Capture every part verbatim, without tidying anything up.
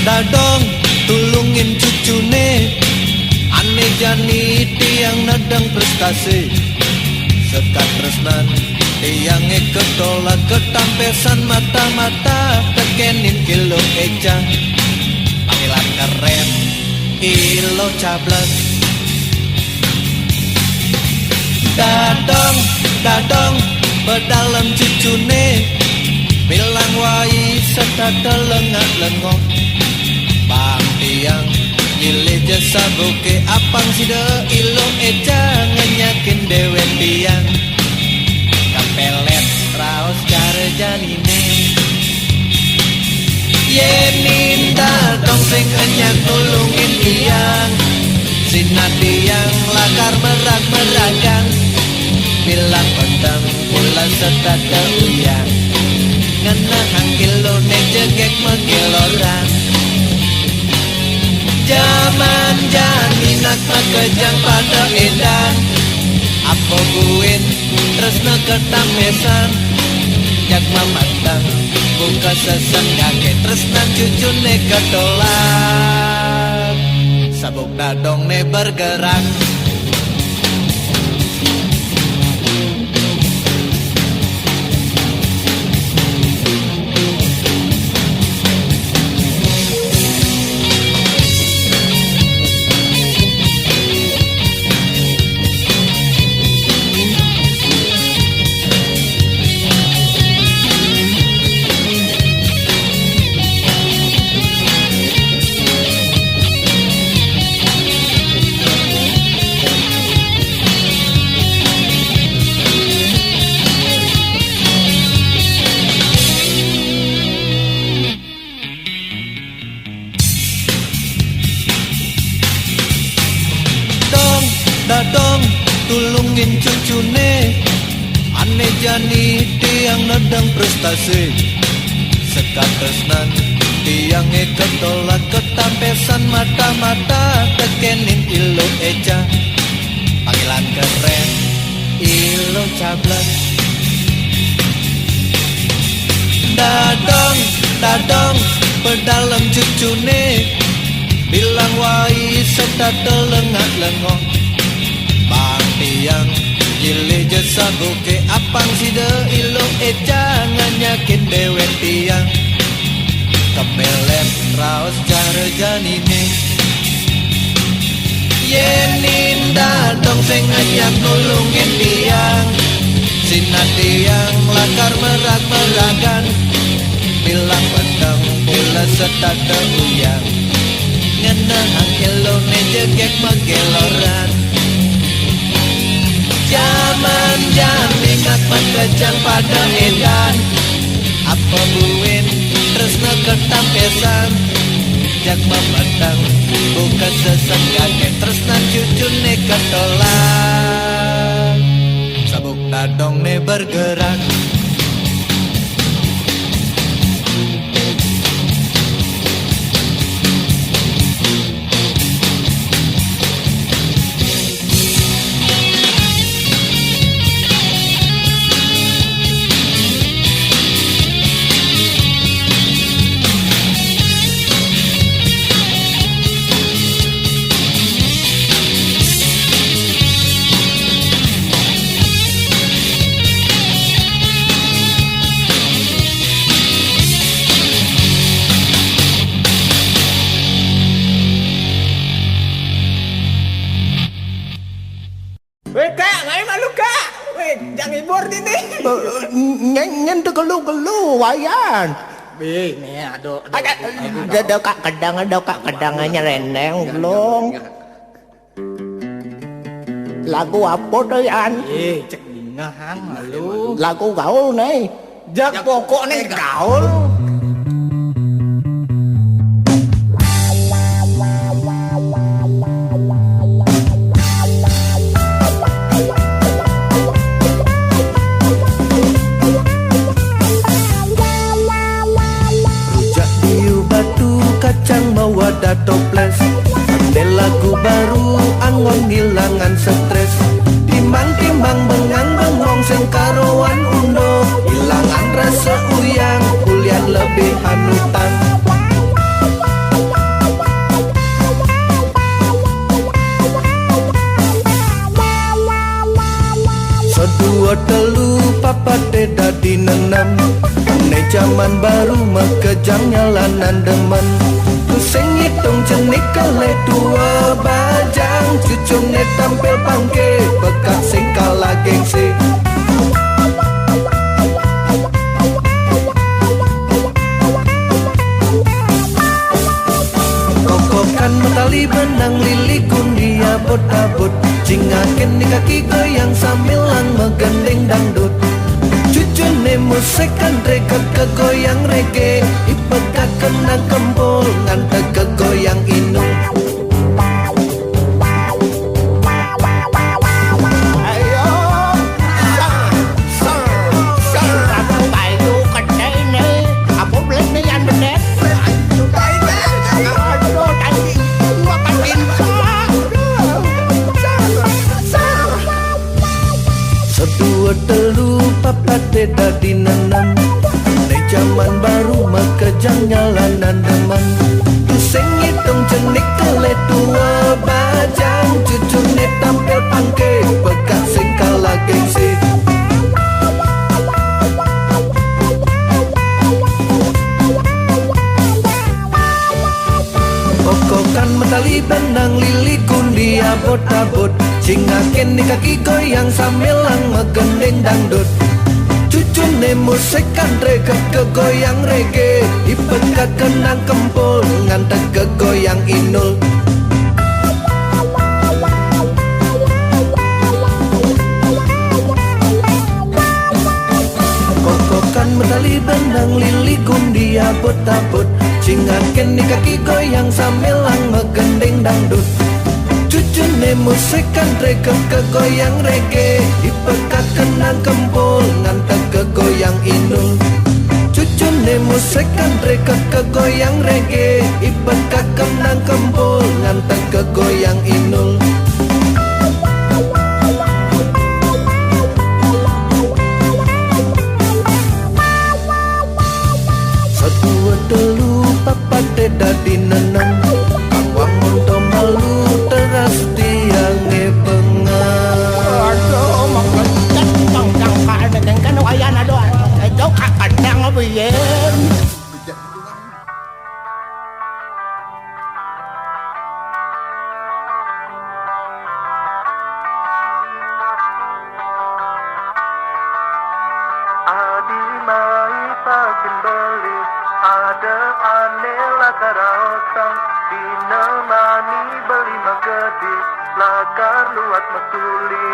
Dadong, tulungin cucune. Ane jani tiang nedeng prestasi. Sekat tresnan, tiange ketolak ketampesan mata-mata. Tekenin ilo eca. Panggilan keren, ilo cablek. Dadong, dadong, pedalem cucune. Bilang wai setat telengak lengok. Bang tiang, nyilih jasa buke apang sida ilo eca ngenyakin dewe tiang. Kapelet raos cara janine. Yenin dadong sing enyang nulungin tiang. Sinah tiang lakar merag-meragan. Bilang peteng pula setat ke uyang. Ngenehang ilune jegek megeloran. Jaman jani nak makejang pada edan. Apa buin tresna ketampesan. Jak mamandang buka sesenggake tresnan cucune ketolak. Sabuk dadongne bergerak. Dong, dadong, tulungin cucune. Ane jani tiang nedeng prestasi. Sekat tresnan tiange ketolak ketampesan mata-mata tekenin ilo eca. Panggilan keren, ilo cablek. Dadong, dadong, pedalem cucune. Bilang wai setat telengak lengok. Bang tiang, nyilih jasa buke apang sida ilo eca ngenyakin dewe tiang. Kepelet raos cara janine. Yenin dadong sing enyang nulungin tiang. Sinah tiang lakar merag-meragan. Bilang peteng pula setat ke uyang. Ngenehang ilune jegek megeloran. Jaman jani nak makejang pada edan. Apa buin tresna ketampesan. Jak mamandang buka sesenggake tresnan cucune ketolak. Sabuk dadongne bergerak. Weh, Kak, ngai malu, Kak. Weh, jangan hibur dini. Eh, nyen, nyen tu gelu-gelu, Wayan. Weh, ni ada, ada, Ada, ada, ada, Kak, kedang, ada, Kak, kedang, nyerendeng, belum. Lagu apa tu, Yan? Eh, cek dingah, hang, malu. Lagu gaul, nih. Jak pokokne gaul. Rujak diu batu kacang mawa da toples. Ande lagu baru anggon ngilangan stres. Timang-timang bengang bengong sing karoan undo. Ilangan rasa uyang kulian Telu papat dadi nenem. Né jaman baru makejang nyalanan demen. Tusing ngitung cenik kelé tua bajang, cucuné tampil pangké, bekat sing kalah géngsé. Kokokan matali benang lili gundi abot-abot. Cingakin di kaki goyang sambilang magending dangdut. Cucuné musik kan rekat ke goyang reggae. Ipekaken nang kempul nganteg ke goyang inul. Ayo, ser, ser, ser, ratu bayu kedai nih. Apa belit nih yang bener? Aduh, tai. Gua patin. Ser, ser. Sedua telu papat dadi nenem. Né jaman baru makejang nyalanan demen. Tusing ngitung cenik kelé tua bajang, cucuné tampil pangké, bekat sing kalah géngsé. Kokokan matali benang lili gundi abot-abot. Cingakin di kaki goyang sambilang magending dangdut. Cucuné musik kan rekat ke goyang reggae. Ipekaken nang kempul nganteg ke goyang inul. Kokokan matali benang lili gundi abot-abot. Cingakin di kaki goyang sambilang magending dangdut. Cucuné musik kan rekat ke goyang reggae. Ipekaken nang kempul nganteg ke goyang inul. Cucuné musik kan rekat ke goyang reggae. Ipekaken nang kempul nganteg ke goyang inul. Sedua telu papat dadi nenem. Kang wangun to malu teras tiangé bengah. Aduh, mengecek tong jangkaan kan wayan aduh. Itu kakadang apa ya? Adi mai pakin beli, ada ané lakar raosang, dinemani beli magedi, lakar luat matuli.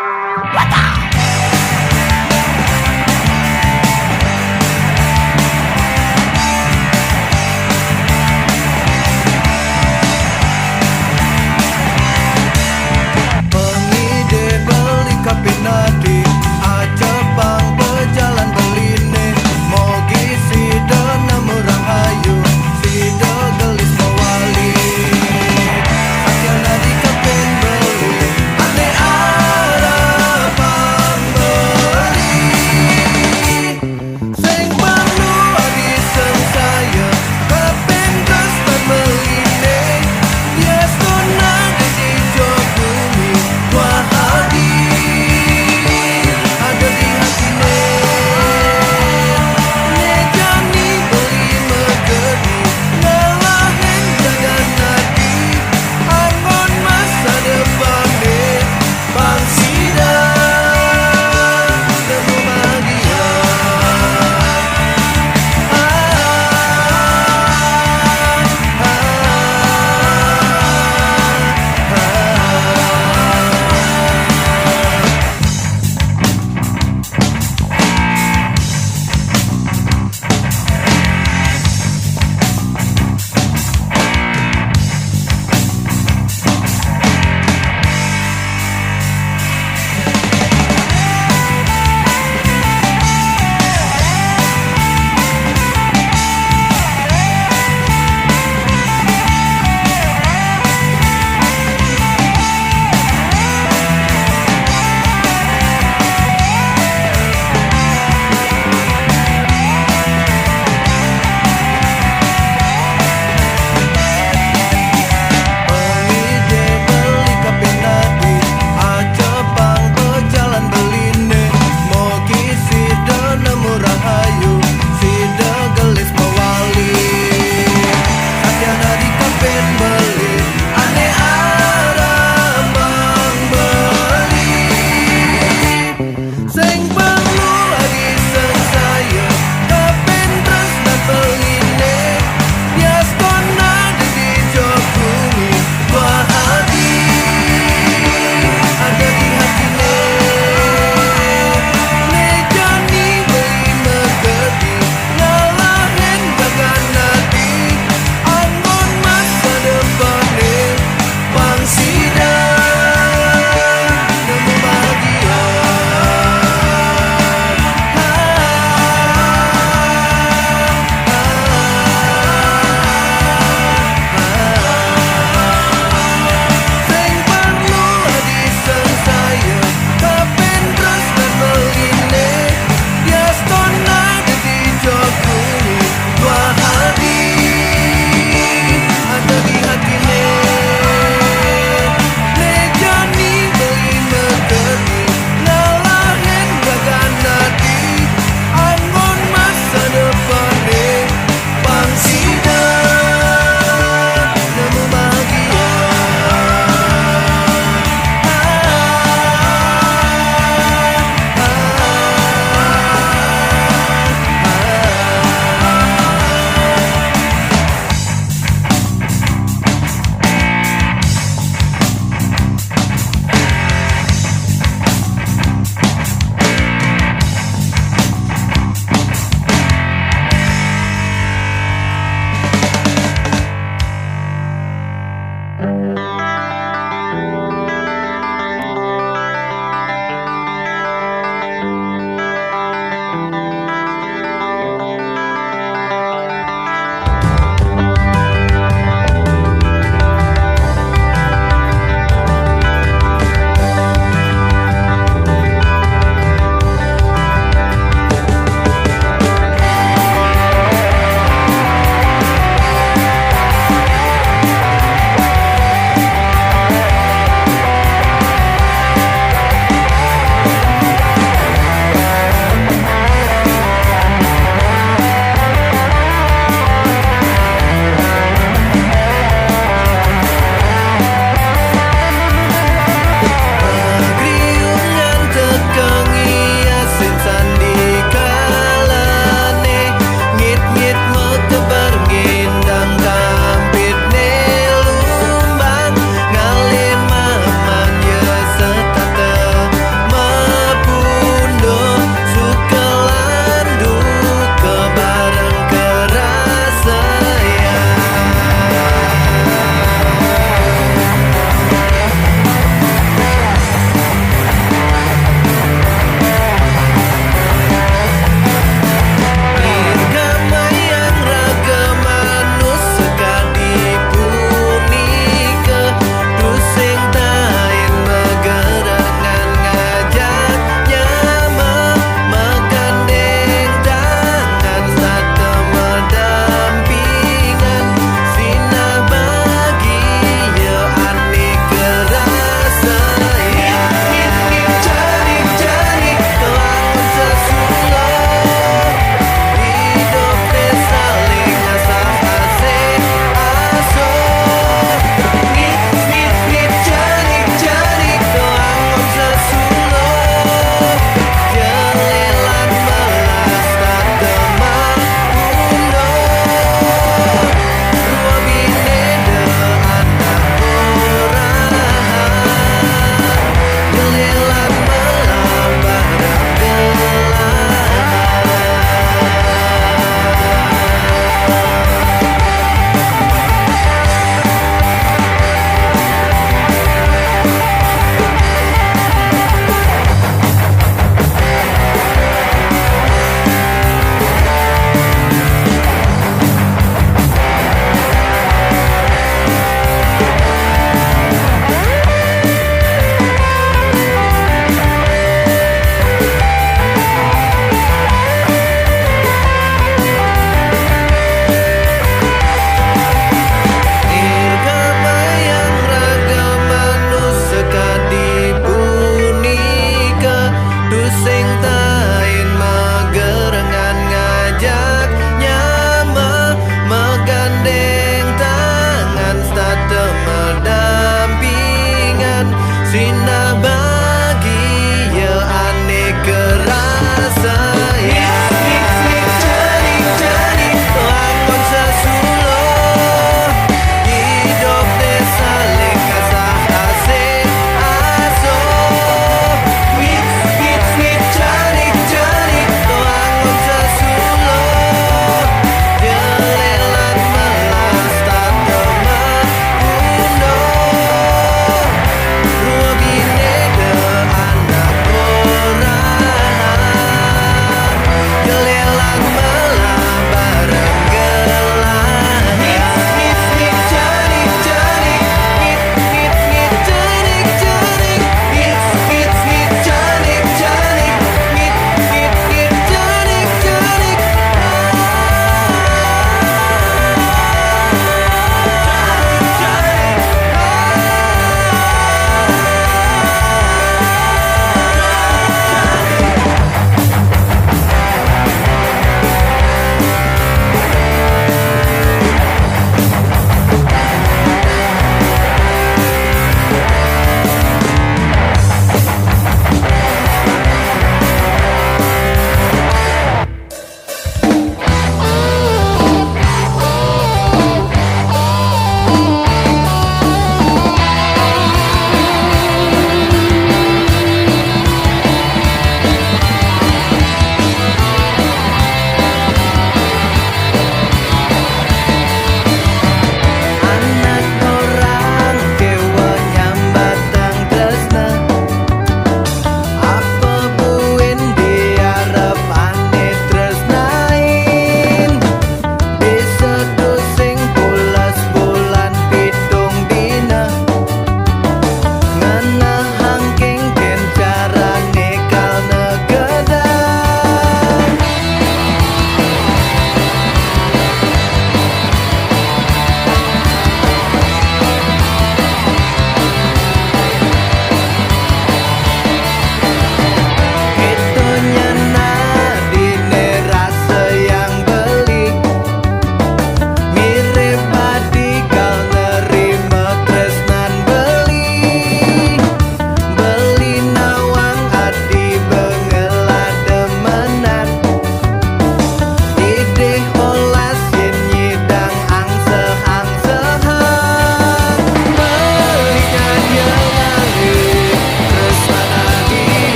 Pengidé beli kapinadi, aja pang bejalan beliné, mogi sida nemu rahayu, sida gelis mawali. Satyana di kapin beli, ané arapa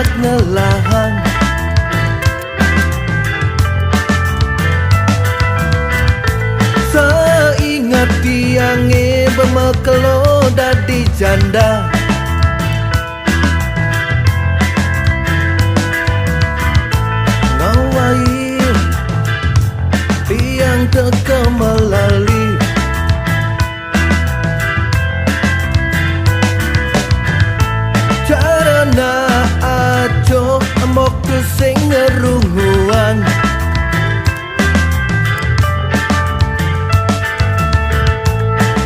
ngelahang. Seinget tiangé bemekelo dadi janda. Ngawai tiang teka melali. Carana aco embok tu sing ngerunguang.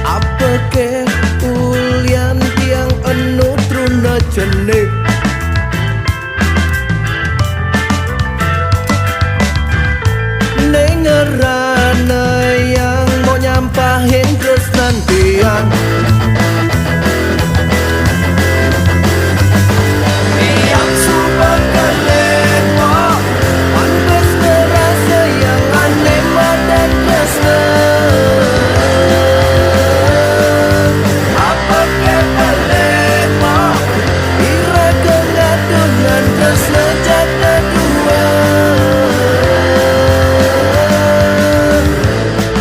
Apake ulian tiang enu truna cenik. Ning ngerana yang mau nyampahin tresnan tiang. Tiang suba kelemo, pantes ngerasa yang ane madan tresna. Apake pelemo, ira ke ngadungan tresna jatna dua.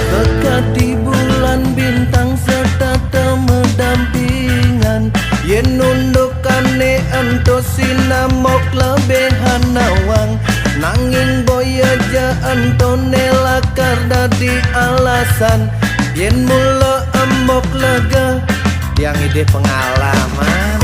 Sekadi bulan bintang setata medampingan. Yen undukane ento sinamok lebihan nawang, nanging boya ja ento ne lakar dadi alasan. Yen mula embok lega, tiang idih pengalaman.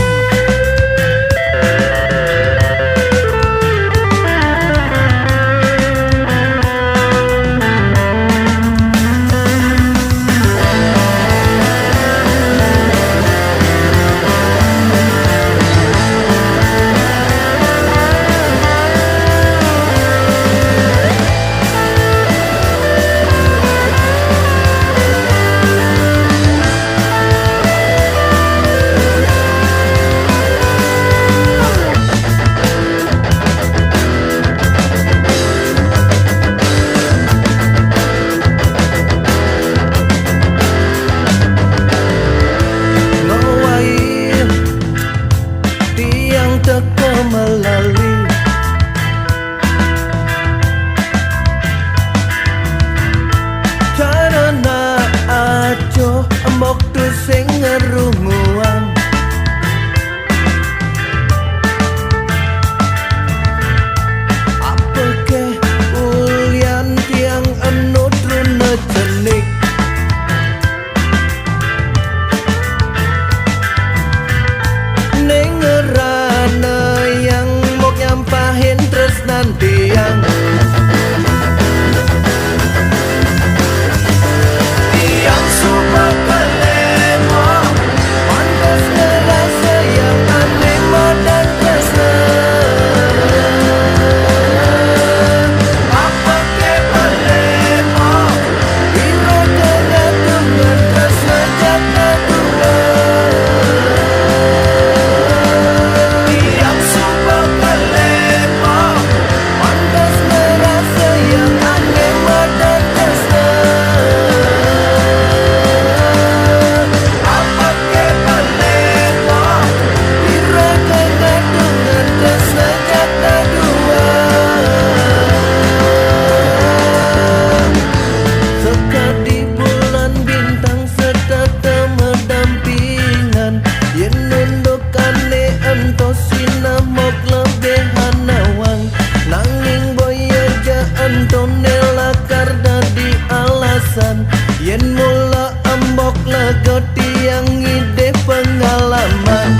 Ngawai tiang teka melali. Carana aco embok tu sing ngerunguang. Apake ulian tiang enu truna cenik. Ning ngerana yang mok nyampahin tresnan tiang. Tiang suba kelemo, pantes ngerasa yang ane madan tresna. Apake pelemo, ira ke ngadungan tresna jatna dua. Tiang suba kelemo, pantes ngerasa yang ane madan tresna. Apake pelemo, ira ke ngadungan tresna jatna dua. Sekadi bulan bintang setata medampingan. Yen undukane ento sinamok lebihan nawang, nanging boya ja ento ne lakar dadi alasan. Yen mula embok lega tiang ngidih pengalaman.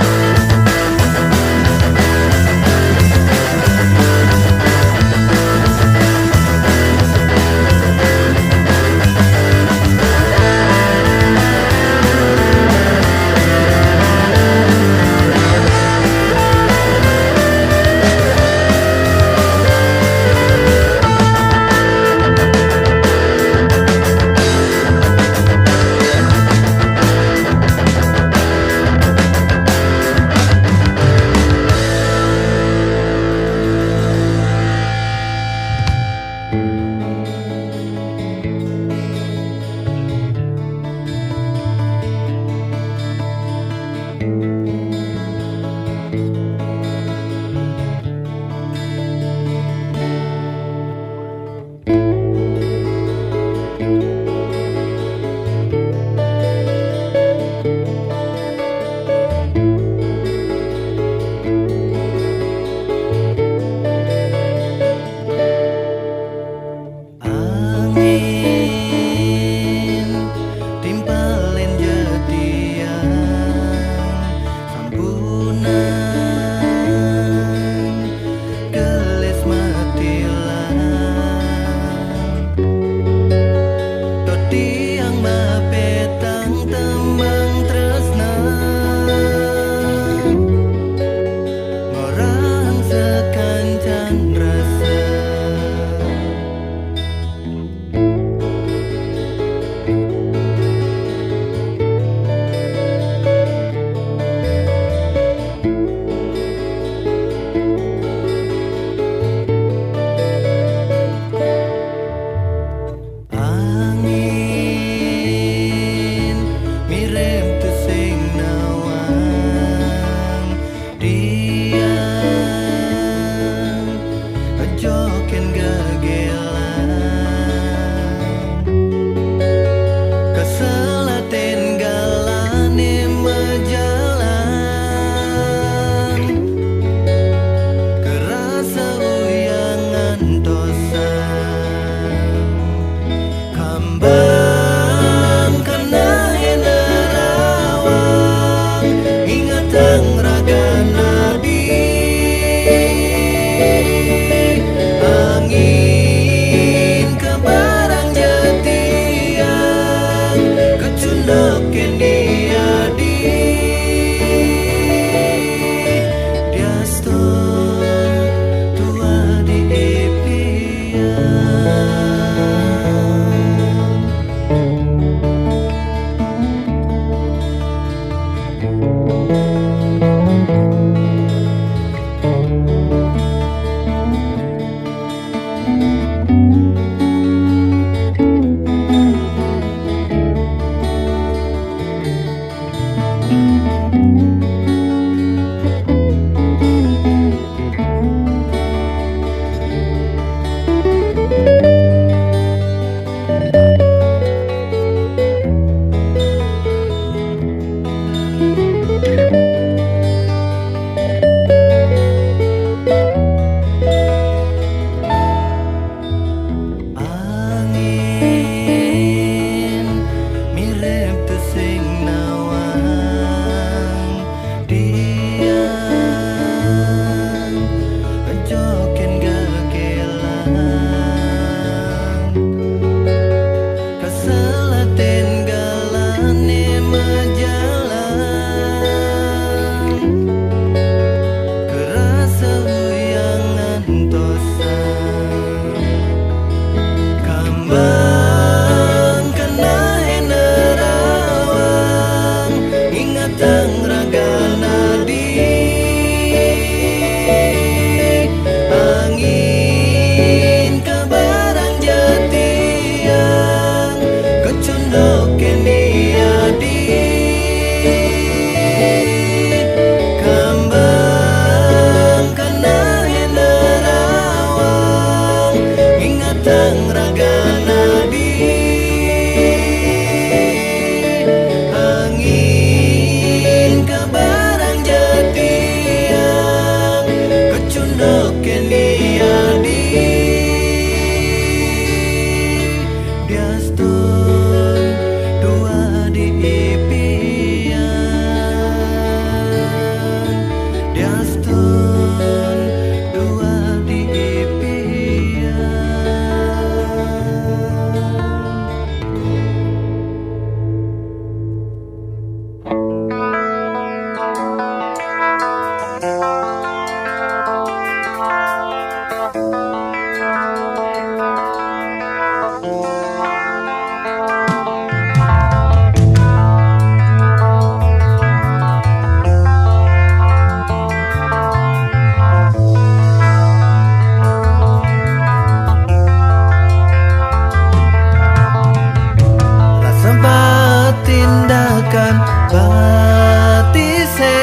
Ati se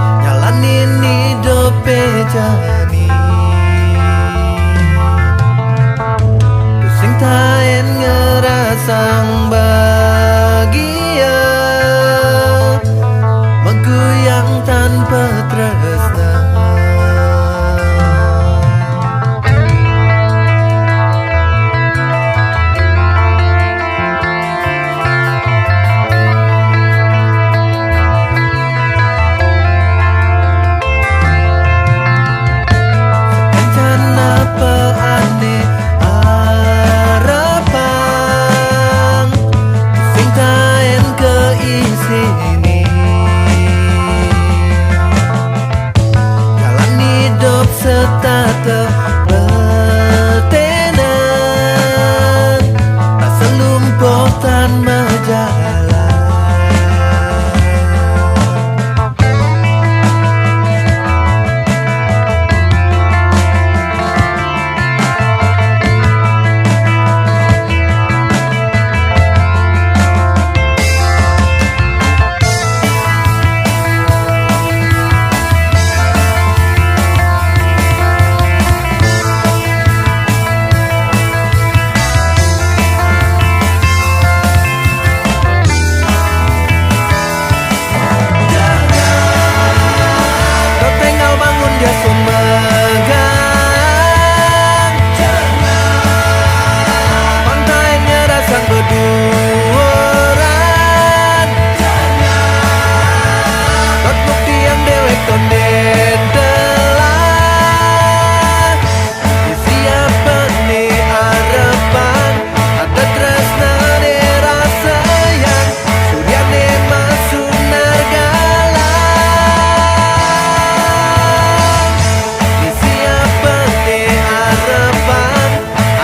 nyalanin idup jani. Sing taen ngerasang bahagia, meguyang tanpa tresna. Sakancan apa ane arepang, sing taen ke isini. Jalan idup setata betenan, asal lumpuh tan majalan. Kau tinggal bangun dia sumegang. Pantai nyerasang beduoran. Kot bukti yang dewek tonden telah. Siapa ni arepan, ada tresna ni rasa yang Suryane masunar galang. Ni siapa ni arepan,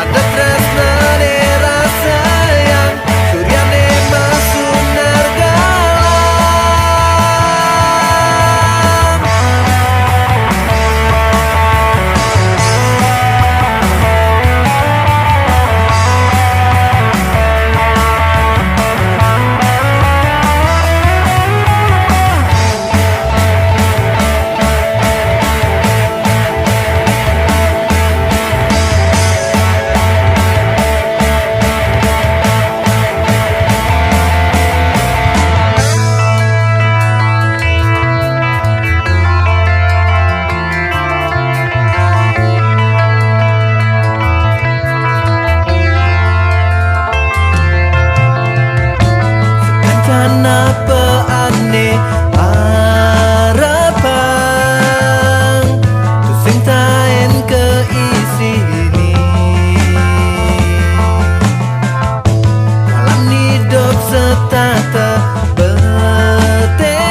ada tresna ni rasa yang Suryane masunar galang. Sakancan apa ane arepang, tusing taen ke isini. Jalan idup setata betenan,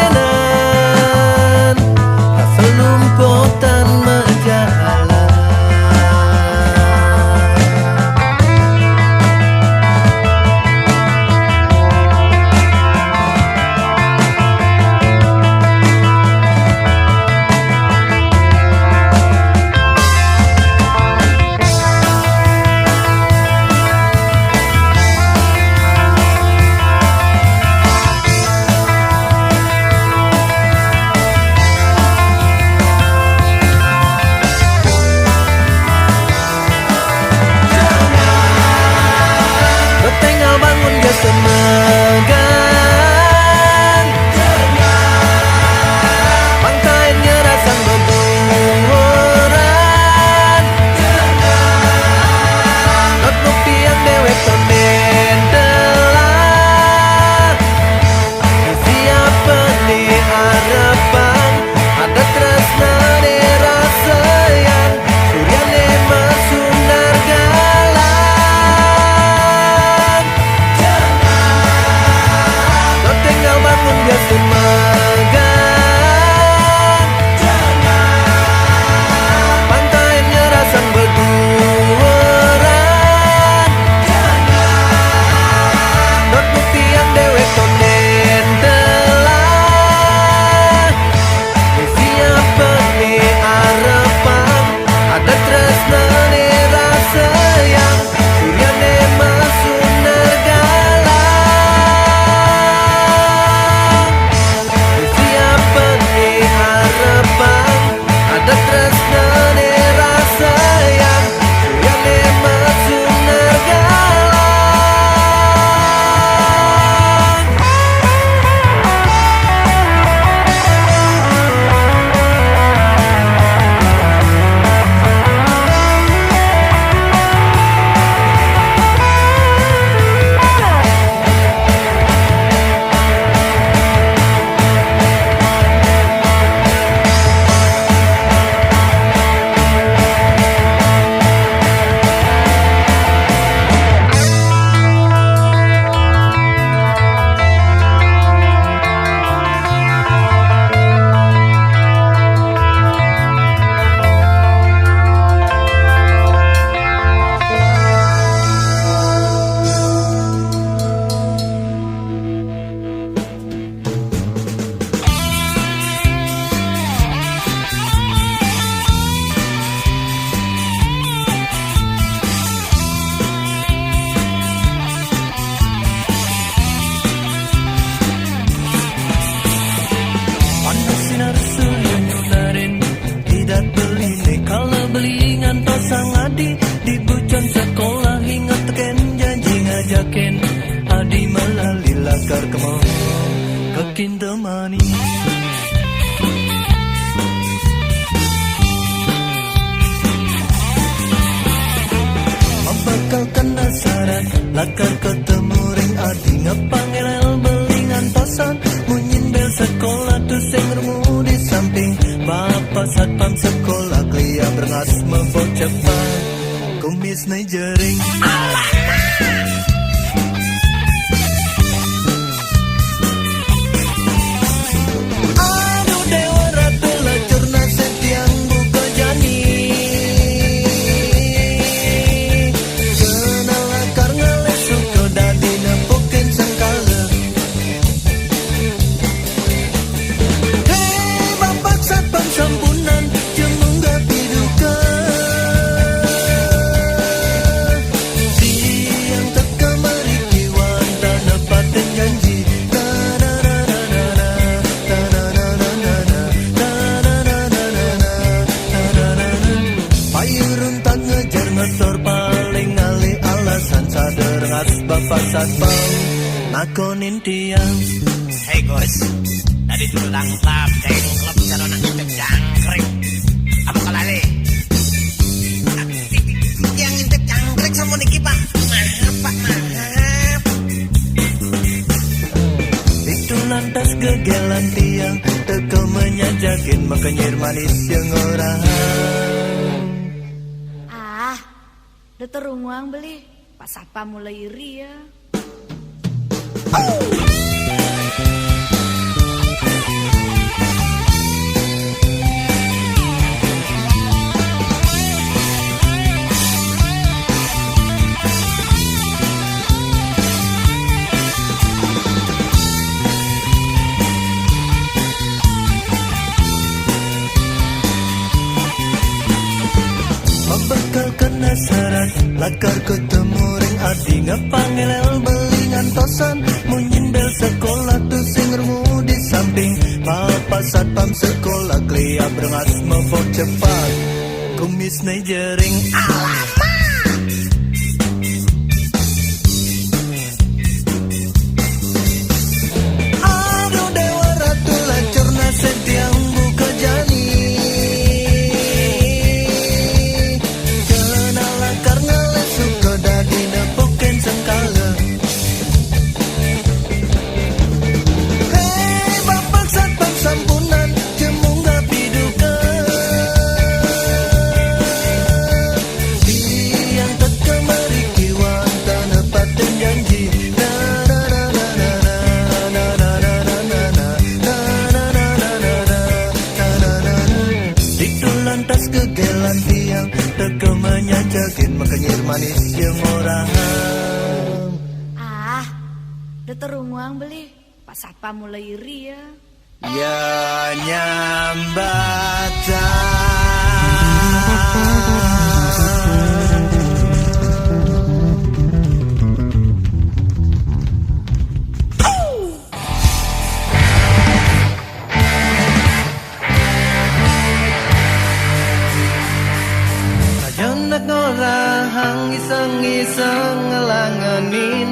asal lumpuh tan majalan. Kinto manis. Mabakal kena sarat, lakar ketemu ring adi, ngepang elel beli ngantosan, munyin bel sekolah tu sing rungu di samping, bapak satpam sekolah keliap rengas mebok cepat. Kumis ne jering. Aduh Dewa Ratu, lacur nasib tiang buka jani. Kena lakar ngalih suka dadi nepukin sengkala. Hei, Bapak Satpam sampunan, jemung gati duka. Tiang teka mriki wantah nepatin janji. Na, na, na, na, na, na. Payu runtang ngejar ngesor paling ngalih alasan, sadar ngas Bapak Satpam nakonin tiang. Hei Gus, tadi tulang bab dengklep cara nak ngintip jangkrik. Apa kalale? Yang ngintip jangkrik sama niki, Pak. Maaf, Pak, maaf. Itu lantas gegelan tiang, teka menyajakin makenyir manis yang orang. Ah, da terunguang beli. Pak Satpam mulai iri ya. Mabakal kena sarat, lakar ketemu ring adi, ngepang elel beli ngantosan, munyin bel sekolah tu sing rungu di samping, Bapak Satpam sekolah keliap rengas mebok cepat. Kumis ne jering. Alamak! Aduh Dewa Ratu, lacur nasib tiang buka jani. Kena lakar ngalih suka dadi nepukin sengkala. Hei, Bapak Satpam sampunan, jemung gati duka. Tiang teka mriki wantah nepatin janji. Na, na, na. Ditu lantas gegelan tiang, teka menyajakin makenyir manis yang orang. Ah, da terunguang beli. Pak Satpam mulai iri ya. Ya nyambatan. Sajenek ngorahang iseng-iseng ngelangenin.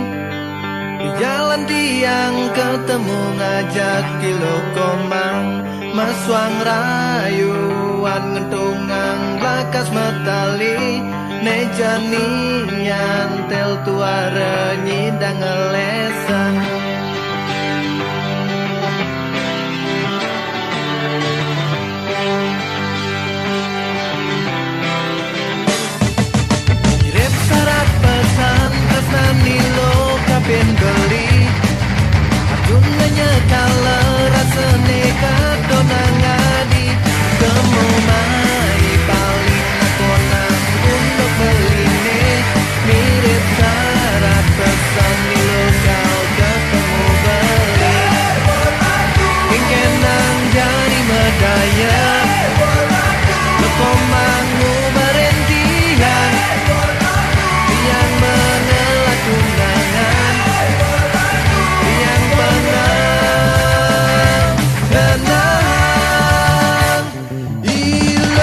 Di jalan tiang ketemu ngajak Kilo Komang, mesuang rayuan ngentungang blakas metali, ne jani nyantel tuara nyidang ngelesang. Ngirim sarat pesan tresnani lo kapin beli. Arjuna nyekala rasane katonang adi. Temu mai paling nakonang unduk beline. Mirip sarat pesan milo kau ketemu beli. Ingkenang jari medaya. Lekomang ngubarin tiang. Tiang mengelak undangan. Tiang penang, tenang. Ila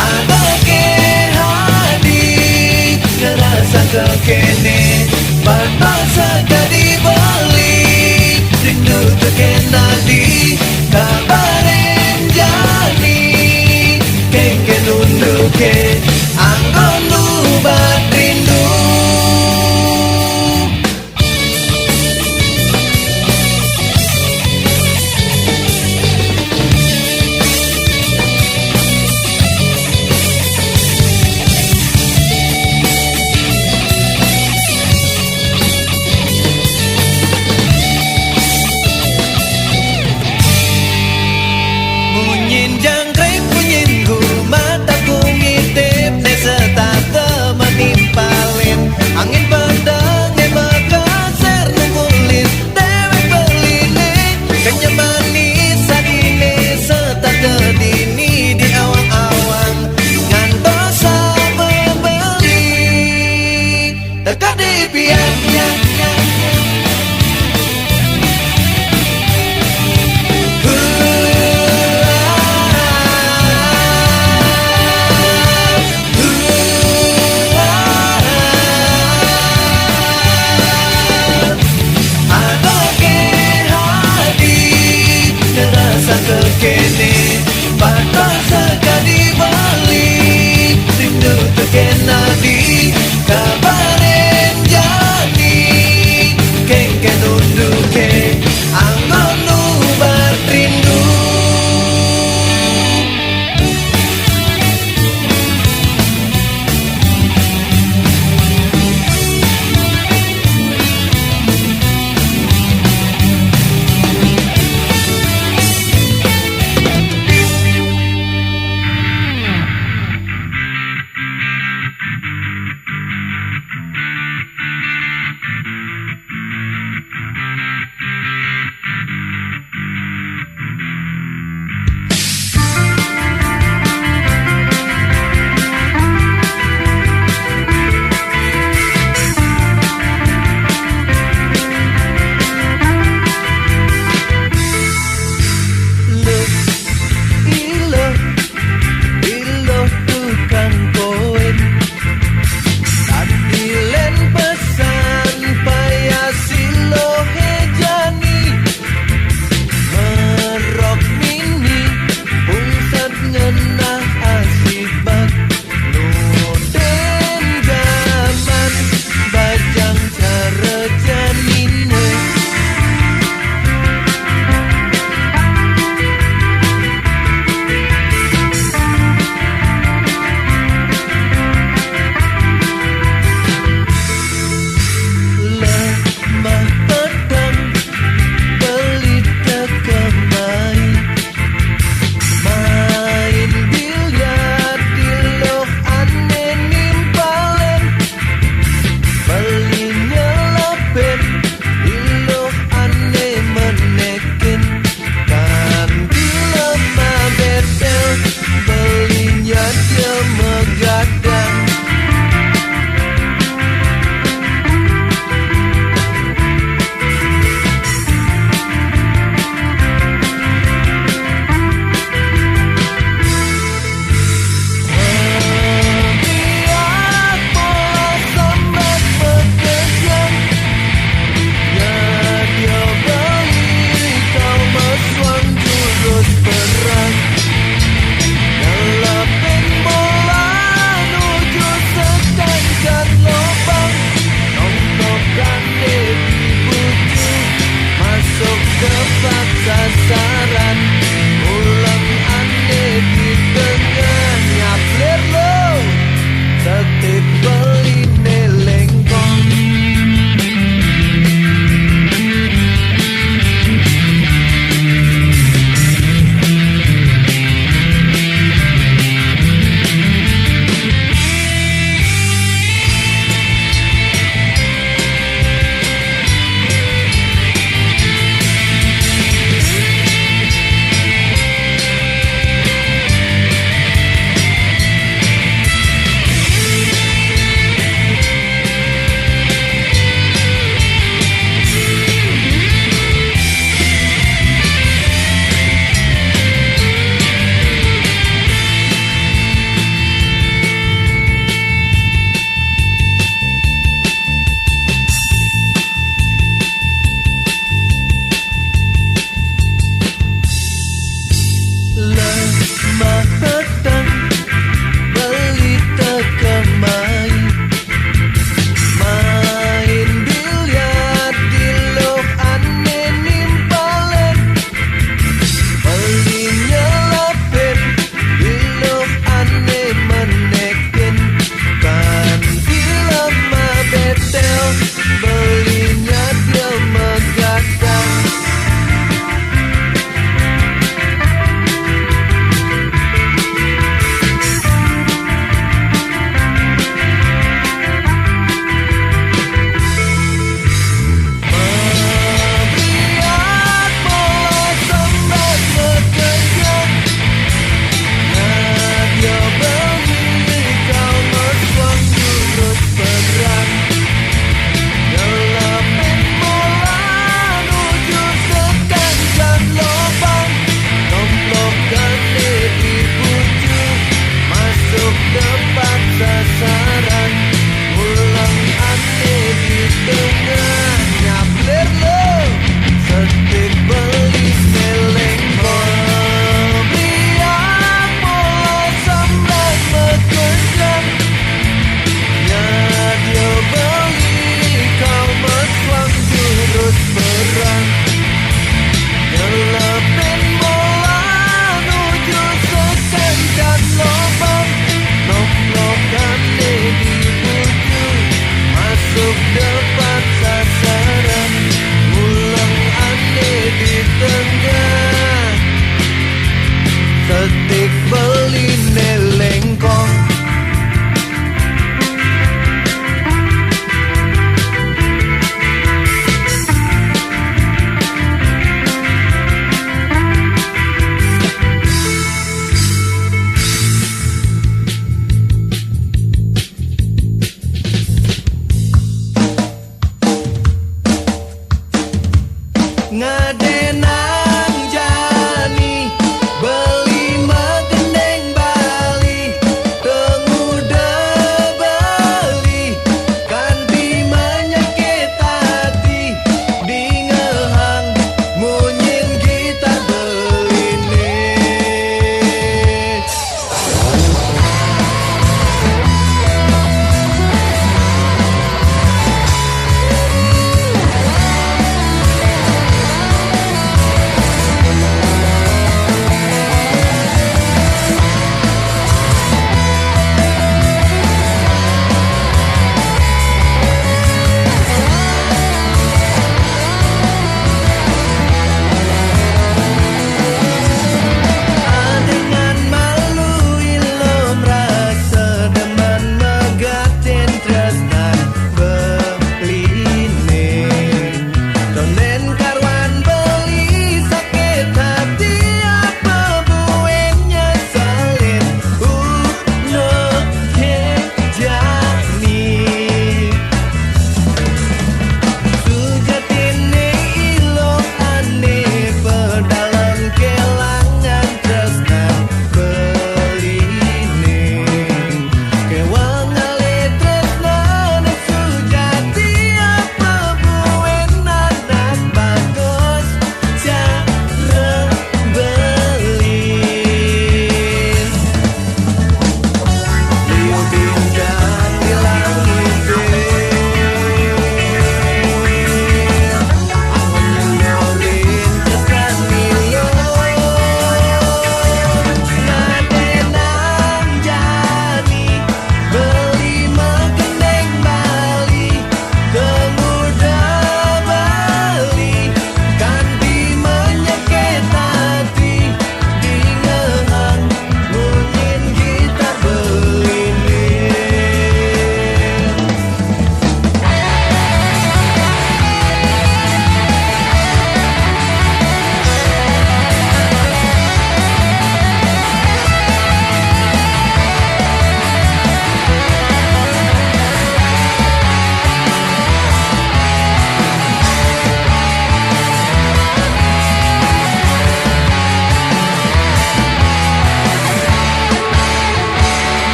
Ada ke hadi, ngerasa ke kene, bat basa ka dibeli, rindu ke kena di kabarin jani, kengken unduke, anggon ubat rindu. Munyin jangkrik, munyin gumata, kumite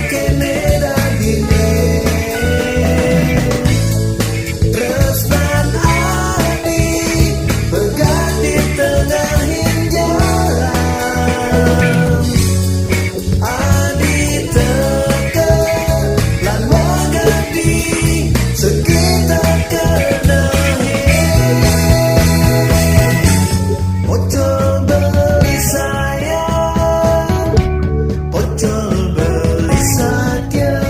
Kene dagine, tresnan adi, pegat di tengah jalan. Adi teke, lan magadi, sekitar kenahe. Pocol beli sayang, pocol beli sadia,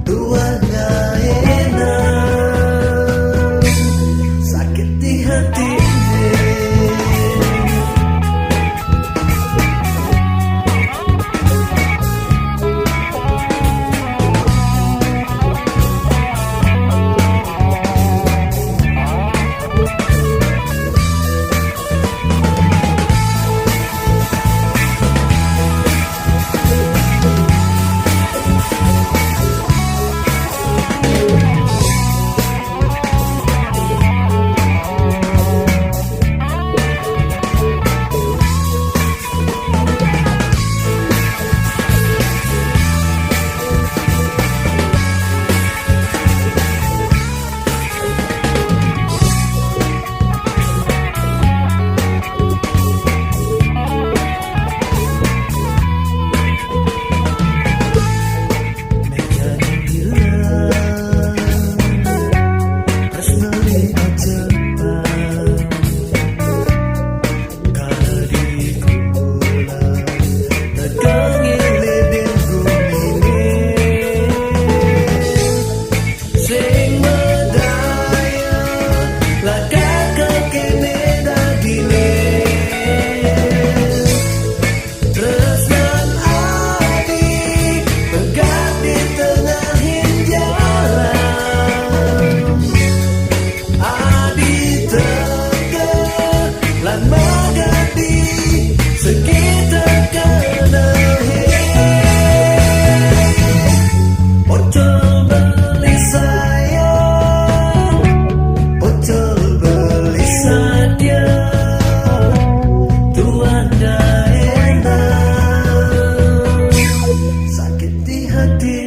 tuah gaena sakit di hati. Sing medaya, lakar kene dagine. Tresnan adi, pegat di tengahing jalan. Adi teke, lan magadi, sekitar kenahe. Pocol beli sayang, pocol beli sadia, tuah gaena sakit di hati.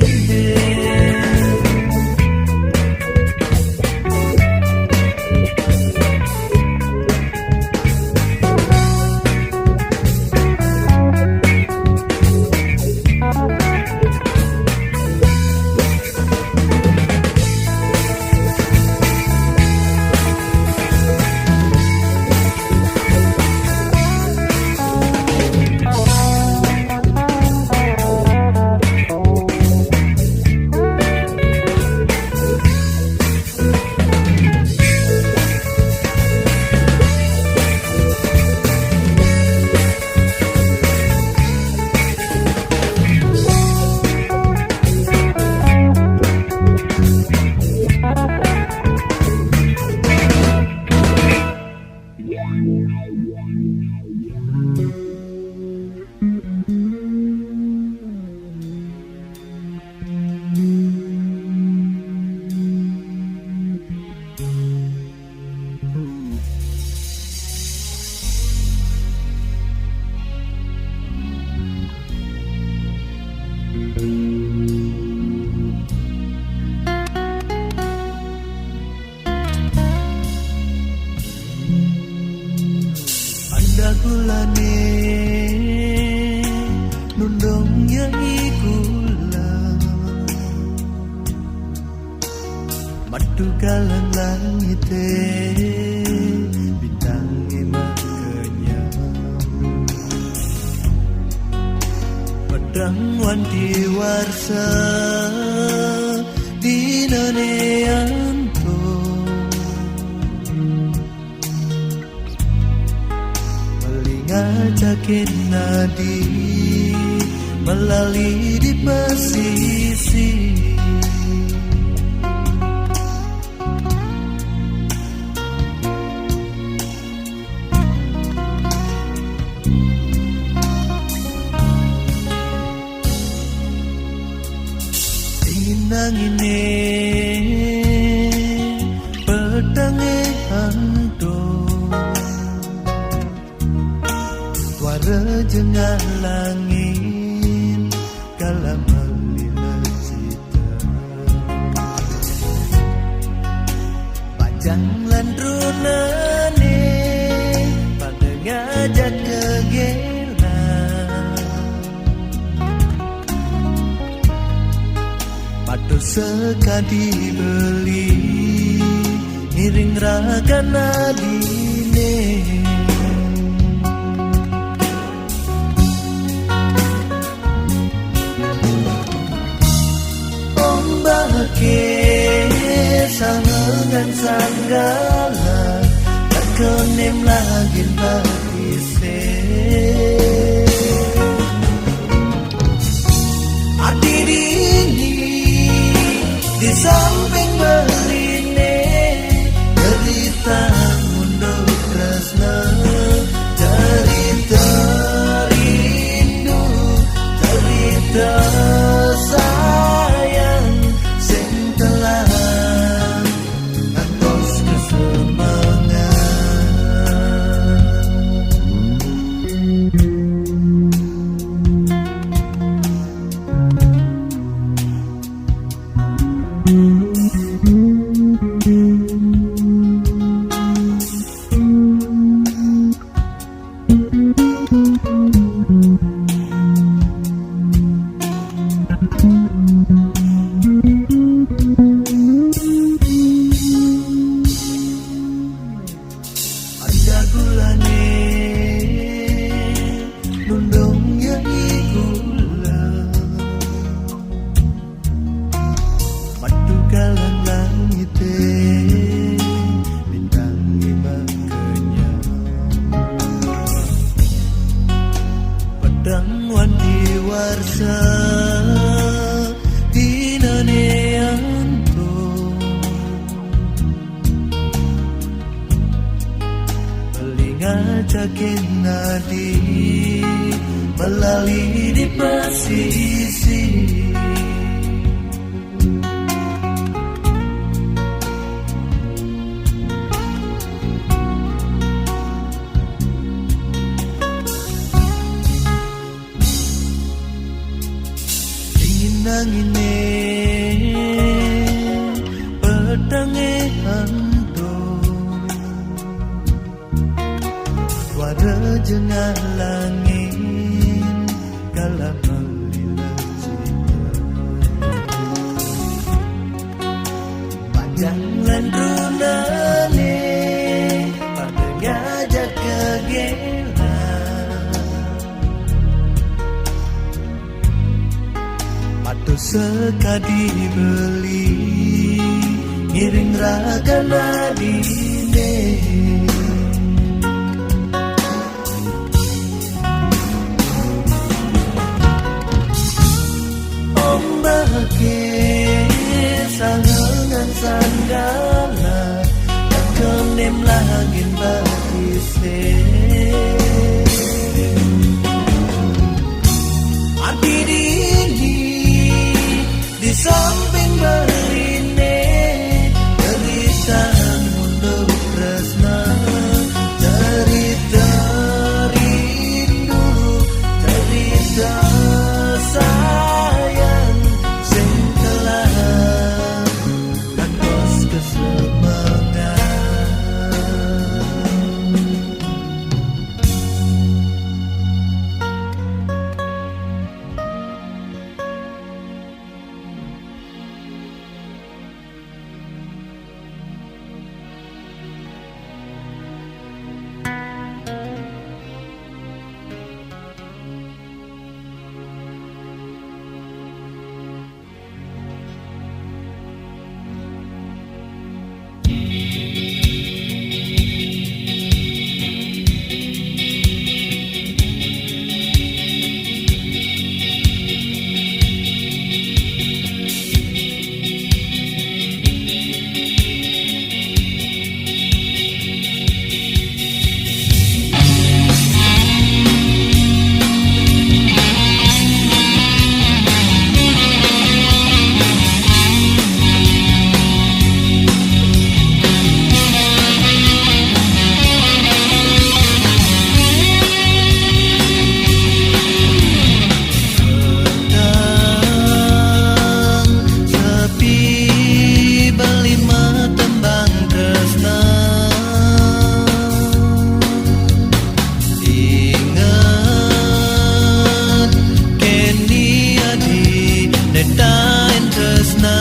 Anda gulane nundung ya ikula. Madu galang langite, bintang emak kenyam. Pedang wanti warsa, dinane antuk. Melinga cakin nadi, melali di pesisi. Dingin angine, pedange antuk. Suara jengah langit, Dosa kadi beli ngiring rakan adine. Ombake sangengan sanggala, tak kenem lagi batise. Ati dini di samping beline, cerita mundur tresna, cerita rindu, cerita sayang sing telah ngantos kesemengan. Ada gulane nundung ya i gula. Madu kalang langite, bintang lima kenyang. Pedang wanti warsa, dinane antuk. Pelinga jakin nadi, melali di pesisi. Dingin angine, pedange antuk. Suara jengah langit, kala melila cinta. Panjang lan runane, pada ngajak kegela. Patuh sekadi beli, ngiring rakan adine. Ombake sangengan sanggala, tak kenem lagi batise. Ati dini di samping beline, cerita mundur tresna, cerita rindu, cerita sayang sing telah ngantos kesemengan. Sepi beli matembang tresna. Inget keni adi, netain tresna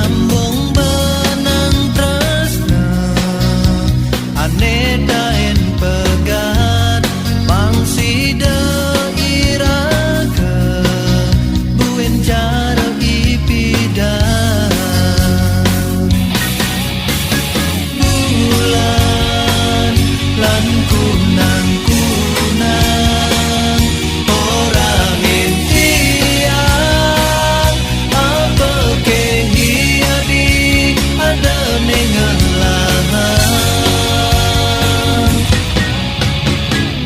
Embung benang tresna, ane daen pegat, pang sida iraga, buin cara ipidang. Bulan lan kunang-kunang, ora ngintiang, apa ke hiadi ada ning ngelahang.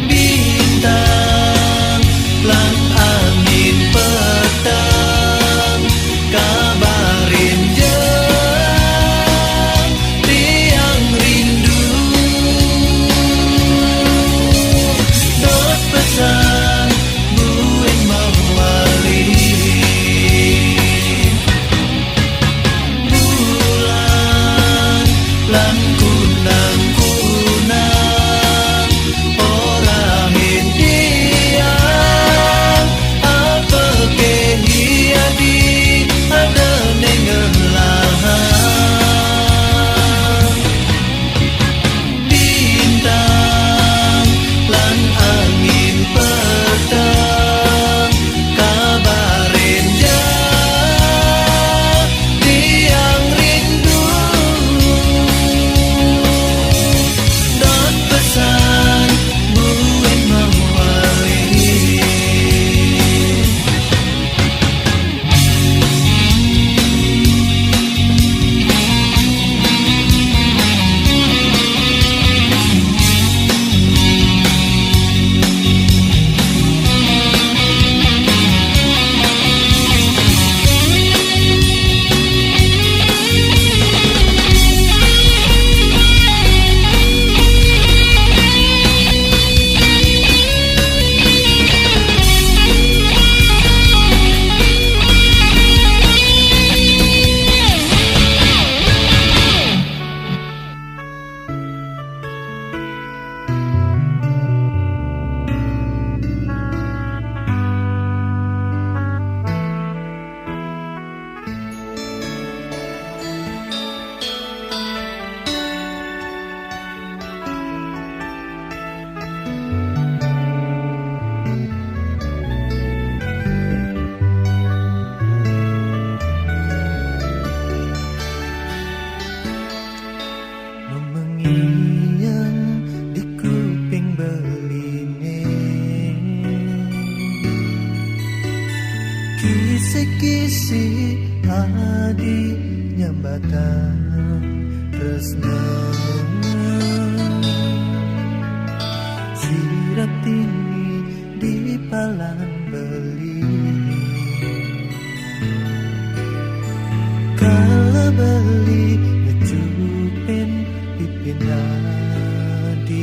Bintang lan angin petang, kabarin ja tiang rindu. Dot pesan buin mawali. Bulan lan kunang-kunang, ora ngintiang, apa ke hiadi ada ning ngelahang. Bintang lan angin petang, kabarin ja tiang rindu. Dot pesan buin mawali. Nomengiang di kuping beline, kisi-kisi adi nyambatang tresna. Siratini di palan beli, kala beli ngecupin pipin adine.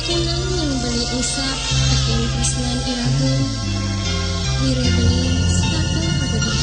Cenah ning beli usap, tepung tresnan irageun. Wiréh beli, sepatu atuh.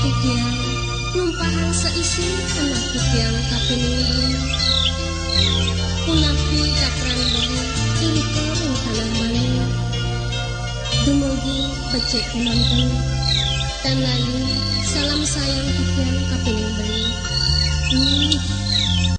Titiang numpahang saisin anak titiang kapining beli. Punapi katran beli irika ring tanah Bali. Dumugi becik kemanten. Tan lali salam sayang titiang kapining beli. Hmm.